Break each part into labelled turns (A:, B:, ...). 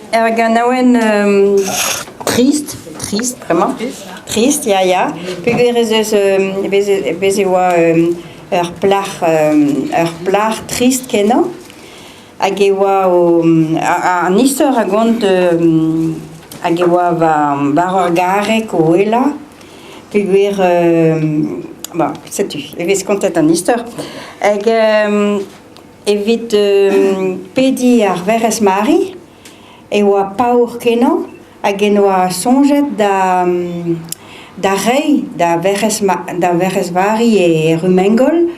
A: Ur ganaouenn trist, trist bremañ. Trist, ya, ya. Peogwir ez eus bez' e oa ur plac'h ur plac'h trist-kenañ hag e oa o an istor a gont hag e oa war ur garreg o ouelañ peogwir bon, setu, e vez kontet an istor. Hag Evit pediñ ar Werc'hez Mari e oa paour-kenañ hag en doa soñjet da da reiñ da Werc'hez da Werc'hez Vari e Rumengol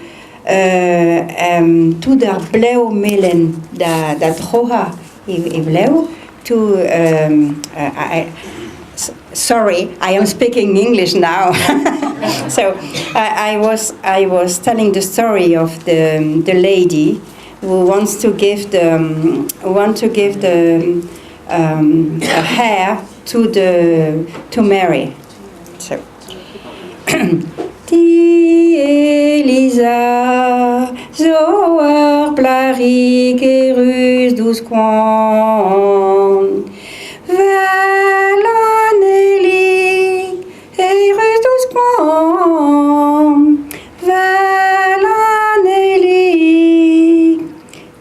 A: tout ar blev melen da da droc'hañ e vlev to sorry I am speaking English now so I, I was I was telling the story of the the lady who wants to give the want to give the um, hair to the to Mary so Ti Eliza zo ur plac'hig erruz dous koant Vel an elig erruz dous koant Vel an elig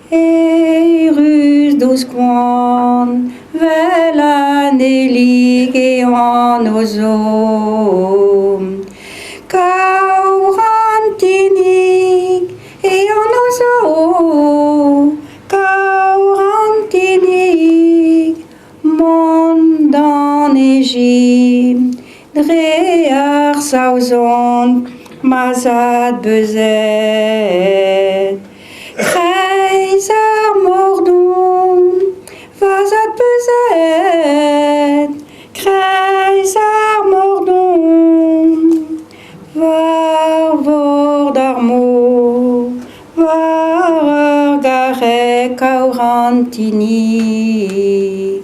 A: Erruz dous koant 'vel an elig e anv zo. Kaourantinig e anv zo. Kaourantinig mont d'an Ejipt dre ar Saozon ma zad beuzet. Kreiz ar mor don, va zad beuzet, kreiz ar mor don, war vord ar mor, war ur garreg kaourantinig.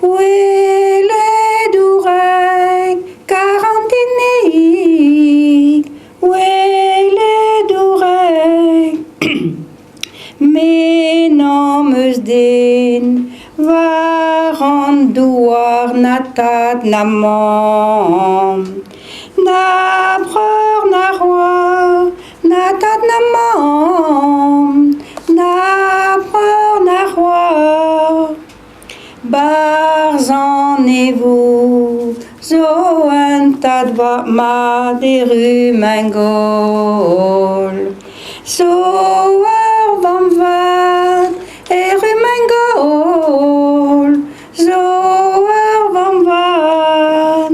A: Ouelet-dourek, karantinig, Ouelet-dourek, me n'am eus den war an douar na tad na mamm, na breur na c'hoar, na tad na mamm, na breur na c'hoar. Barzh an evoù zo un tad mat e Rumengol. Zo ur vamm vat e Rumengol. Zo ur vamm vat.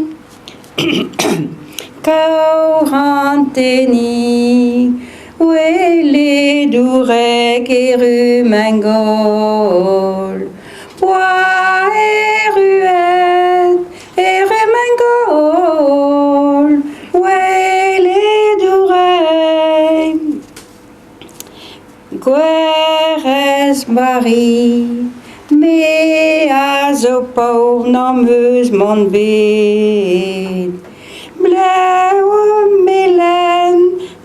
A: Kaourantennig, ouele-dourek e Rumengol. P'oa erruet e Rumengol, ouele-dourek. Gwerc'hez Mari, me a zo paour n'am eus mann bet. Blev melen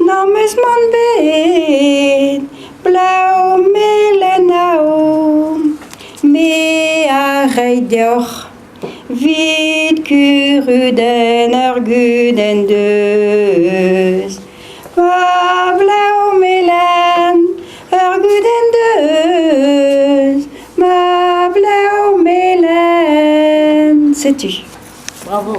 A: n'am eus mann bet, blev melen aour. Me a rey deoc'h 'vit kurudenn ur gudenn deus. Va blev melen, ur gudenn deus. Ma blev melen. Setu.
B: Bravo.